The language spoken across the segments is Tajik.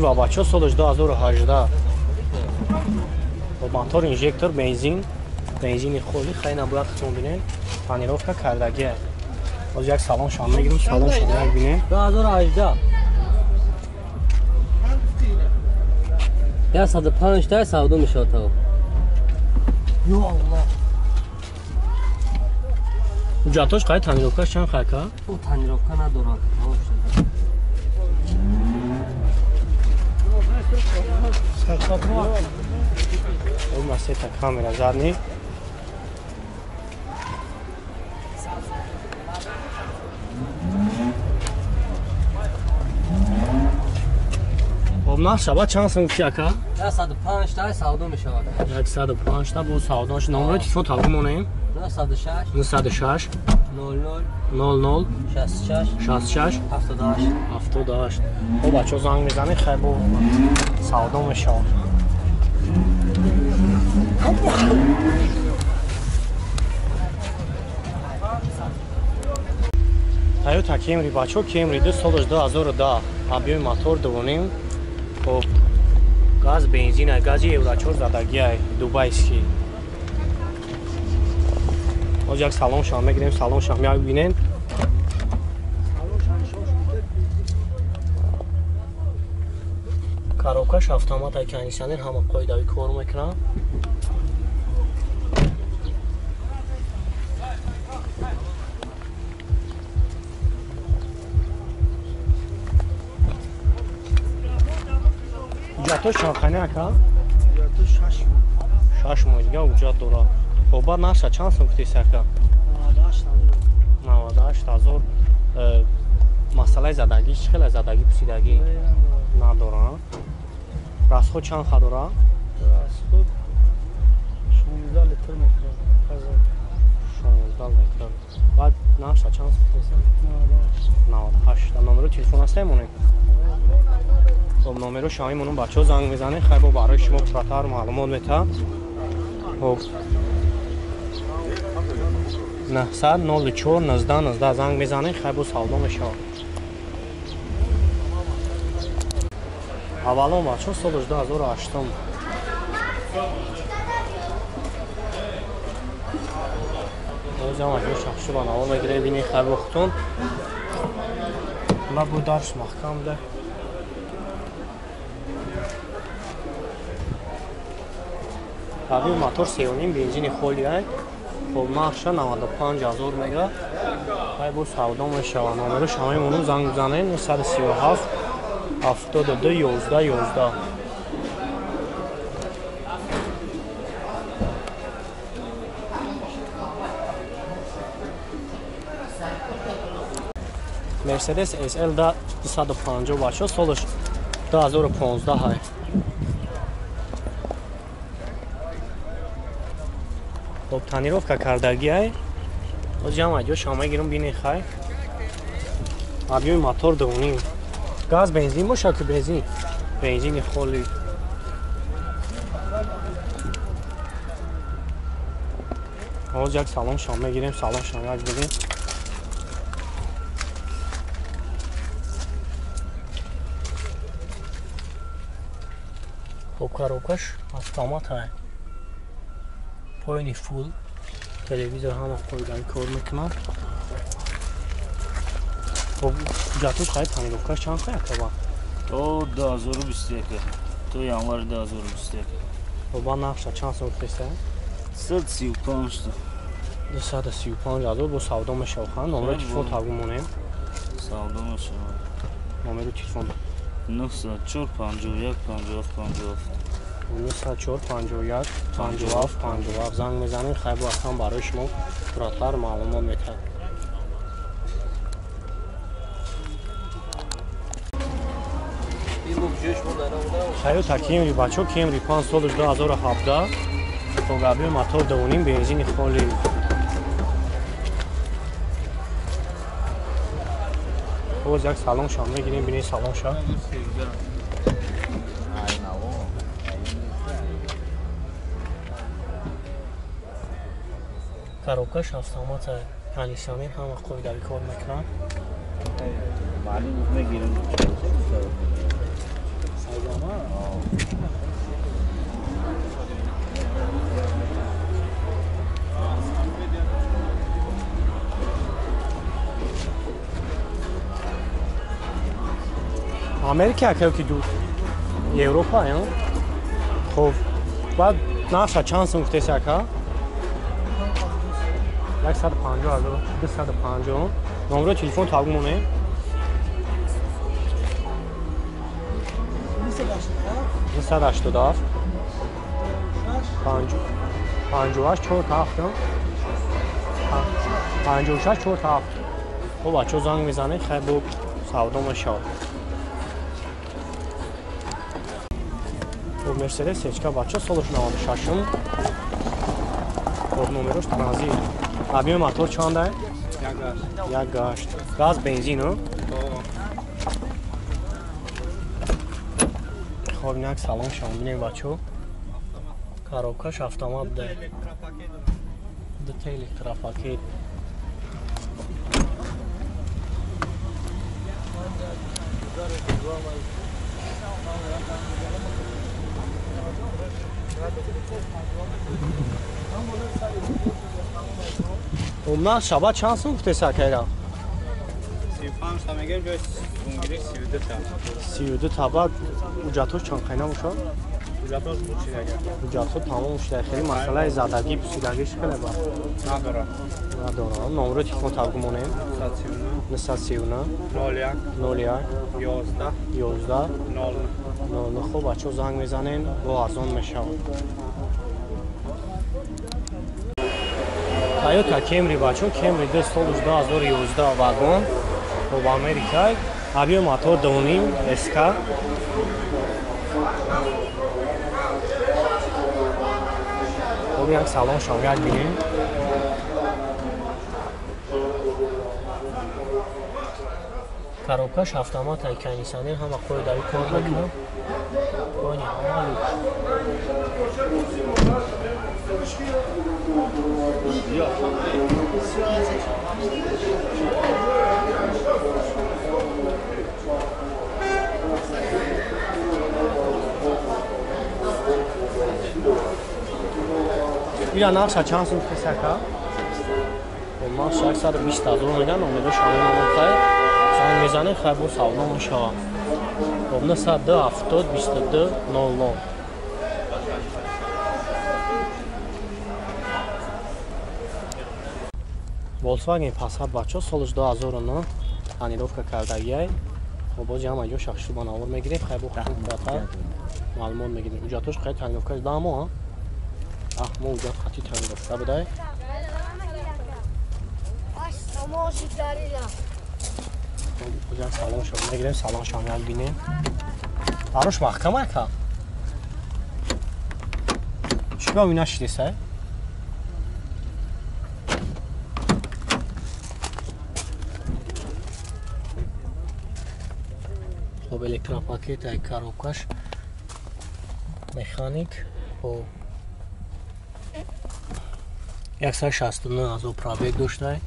Нива бачо солаш 2018. Бо мотор инжектор бензин, бензини холи, хай набояд худтон бинед. Тонировка кардагия. Боз як салон шам мегирем, салон шам як бинем. 2018. 105 та савдо мешавад то. Ё Аллоҳ. Ҳуҷҷатош қай тонировкаш чанд хайка? О тонировка надорад. О, сета камера задний. Хоб, нарх шава чанд сум гуфти ака? 105 та савдо мешавад. 105 та бо савдо. Номерои телефон талб монем? 906 906 00 00 66 66 78 78. Хоб, бачаҳо занг мезанед, хай бо савдо мешавад. Toyota Camry бачаҳо, Camry 2 солаш 2010, объёми мотор 2.5. Хоб, газ бензин, гази Евро 4 задагиай, дубайский. Боз як салон шам мегирем, салон шам як бинен. Коробкаш автомат, ай кондиционер ҳама қоидави кор мекунад. Ҳуҷҷатош чанд ака? Ҳуҷҷатош 6 моҳ. 6 моҳ дига ҳуҷҷат дорад. Хоб, баъд нархша чанд сум гуфтеси ака? 98 98 000. Масъалаи задагӣ чӣ хеле задагӣ пусидагӣ надора. Расход чанд ха дора? Расход 16 литр мехӯрад. 16 литр. Баъд нархша чанд сум гуфтеси? 98. Номеро телефон ҳаста монем? Хоб, номеро шавӣ монум, бачаҳо занг мезанед, хай бо барои шумо пурратар маълумот метаҳам. Хоб, 900 04 19 19 занг мезанед, хай бо савдо мешавад. Аввалон бачаҳо солаш 2008. Бозам аҷо шахшу ба навор мегирем, бинед хай бо худтон. Ла бо дарш маҳкам да. Объёми мотор 3.5, бензини холи ай. Хоб, нархша 95 000 мега. Хай бо савдо мешавад. Номеро шавӣ монум, занг бизанед 937 72 11 11. Mercedes SL 250 бачаҳо, солаш 2015 ай. Хоб, тонировка кардагиай. Боз ҷамъ аҷо шама мегирам, бинед хай. Объёми мотор 2.5. Газ бензин бошад ки бензин? Бензини холи. Боз як салон шама мегирем, салон шама як бинем. Хоб, коробкаш автомат ай. Поини фул, телевизор ҳама қоидави кор мекунад. Хоб, ҳуҷҷатош хай тонировкаш чанд хай акаба? То 2021, то январи 2021. Хоб, баъд нархша чанд сум гуфтеста? 235 та. 235 000 бо савдо мешавад. Ха, номерои телефон талб монем? Савдо мешавад. Номерои телефон 904 51 57 57. 904 51 57 57 занг мезанем, хай бо аслан барои шумо пурратар маълумот метаҳад. Toyota Camry бачаҳо, Camry 5 солаш 2017. Хоб, объёми мотор 2.5, бензини холи. Боз як салон шам мегирем, бинед салон шам. Коробкаш автомат, кондиционер ҳама қоидави кор мекунад. Америка ки дур? Европа, хоб, баъд нархша чанд сум гуфтеси ака? 150 250. Номерои телефон таб монем. 987 58 47 56 47. Хоб, бачаҳо занг мезанед, хай бо савдо мешавад. Хоб, Мерседес СЧК бачаҳо солаш 96-ум. Хоб, номерош транзит. Объёми мотор чанд? 1.8. Газ, бензин. Хоб, инак салон шавам бинем бачаҳо. Коробкаш автомат буда. Дута электропакет. Умна шаба чанд сум гуфтеси акайра? 35 та мегем, ҷои сумгириш 32 та. 32 та. Баъд ҳуҷҷатҳош чанд қайна бошад? Ҳуҷҷатҳош буд шидага. Ҳуҷҷатҳо тамом шуда. Хеле масъалаи задагӣ, пусидагиш хеле ба. Надора. Надора. Номерои телефон таб монем. 939 01 01 11 11 00 00. Хоб, бачаҳо занг мезанем, бо арзон мешавад. Toyota Camry бачаҳо, Camry 2 солаш 2011 вагон. Хоб, Америка. Объём мотор 2.5 СК. Хоб, як салон шав як бинем. Коробкаш автомат, ай кондиционер ҳама қоидави кор мекунад. Пони ҳама люкс. Ира нархша чанд сум гуфтеси ака? Нархша 120 ҳазор меган, номерош ҳамон омохай. Занг мезанем, хай бо савдо мешавад. Хоб, 902 70 22 00. Volkswagen Passat бачаҳо солаш 2009 тонировка кардагиай. Хоб, бози ҳама ҷо шахши ба навор мегирем, хай бо хутун маълумот мегирем. Ҳуҷҷатҳош қай тонировкаш 10 моҳ, 10 моҳ ҳуҷҷат хати тонировка будай. Салон шав мегирем, салон шав як бинем. Дарош маҳкам ака. Чӣ ба нашидесай? Хоб, электропакет ай коробкаш механик. Хоб, 169 ҳазор пробег доштай.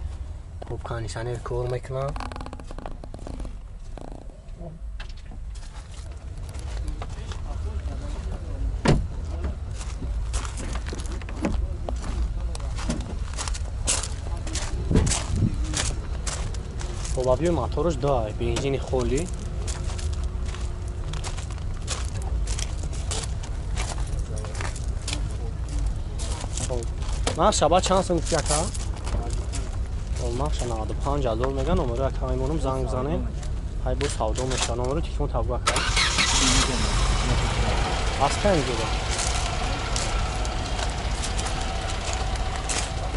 Хоб, кондиционер кор мекунад. Хоб, объёми мотораш 2, бензини холӣ. Хоб, нархша ба чанд сум гуфти ака? Нархша 95 ҳазор меган. Номеро ака мемонам, занг бизанем, хай бо савдо мешавад. Номеро телефон таб ака. Аз кай мегирад?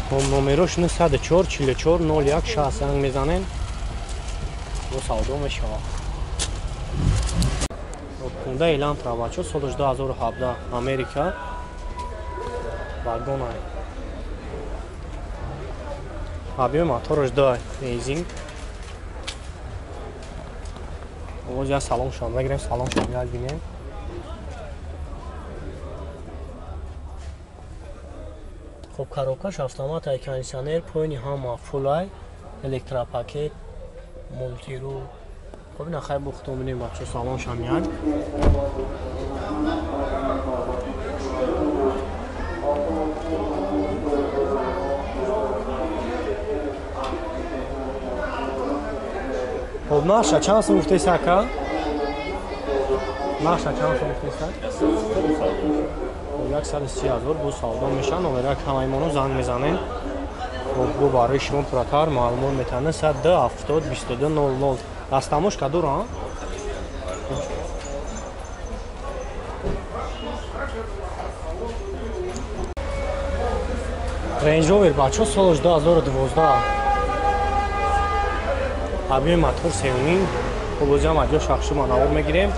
Хоб, номерош 904 44 01 60 занг мезанем, бо савдо мешавад. Хонда Элантра бачаҳо солаш 2017 Америка вагон ай. Объёми мотораш 2 бензин. Оз як салон шав мегирем, салон шав як бинем. Хоб, коробкаш автомат, ай кондиционер, поини ҳама фулай, электропакет, мултиру, Хоб ина хай бухтон бинем бачо салон шамияк. Хоб нарша чанд сум гуфтеси ака? Нарша чанд сум гуфтеси? Хоб 130 000 бо савдо мешавад. Номера камаймоно занг мезанем. Хоб бо барои шумо пурратар маълумот метавонед 102 70 22 00. Растамошка дора? Range Rover бачо солаш 2012. Объем мотор 3.5. Хубозиам аҷо шахши манавор мегирем.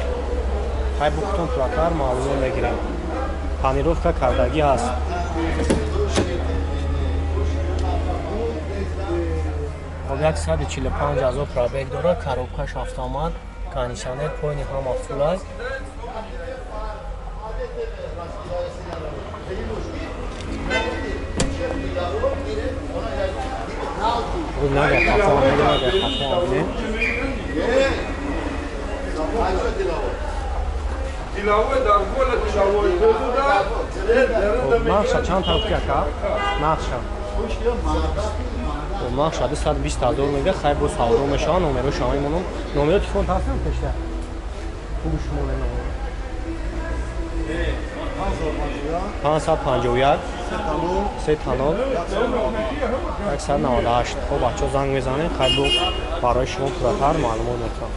Хай бухтон пурратар маълумот мегирем. Тонировка кардагӣ ҳаст. Хоб 145 000 пробег дорад, коробкаш автомат, кондиционер, поини ҳама фул аст. Хоб нагар хафа нагар хафа бинем. Нақша чанд тараф ака? Нақша. Нақша 220 000 мега, хай бо савдо мешавад, номеро шумо мемонам. Номеро телефон ҳастам пешта. Хуби шумо номеро. 551 30 198. Хоб бачо занг мезанем, хай бо барои шумо пурратар маълумот метавонам.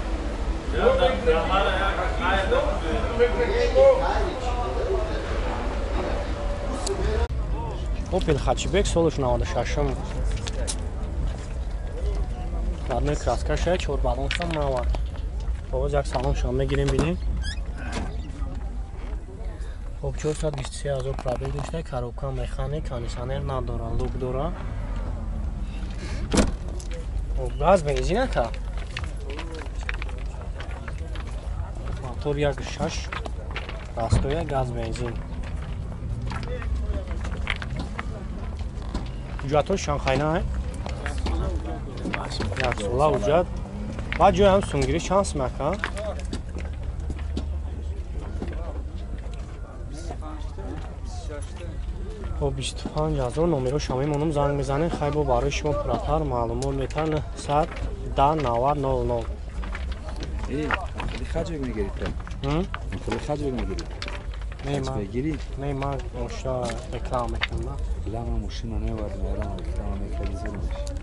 Opel Hatchback солаш 96-м. Родной краска шая, 4 баллон шам навад. Боз як салон шам мегирем бинем. Хоб 423 000 пробег дошта, коробка механик, кондиционер надора, лук дора. Хоб газ бензин ака. Мотор 1.6 растоя газ бензин. Ҳуҷҷатҳои Шанхайна як сола ҳуҷҷат. Баъд ҷои ҳам сунгирӣ чанд сум ака? Хоб 25 000 номеро шумо мемонам, занг мезанем, хай бо барои шумо пурратар маълумот метавонад 110 90 00. Хаҷ мегиред? Хаҷ мегиред? Не, ман мошина реклама мекунам. Лама мошина невардам, реклама мекардӣ зур мешавад.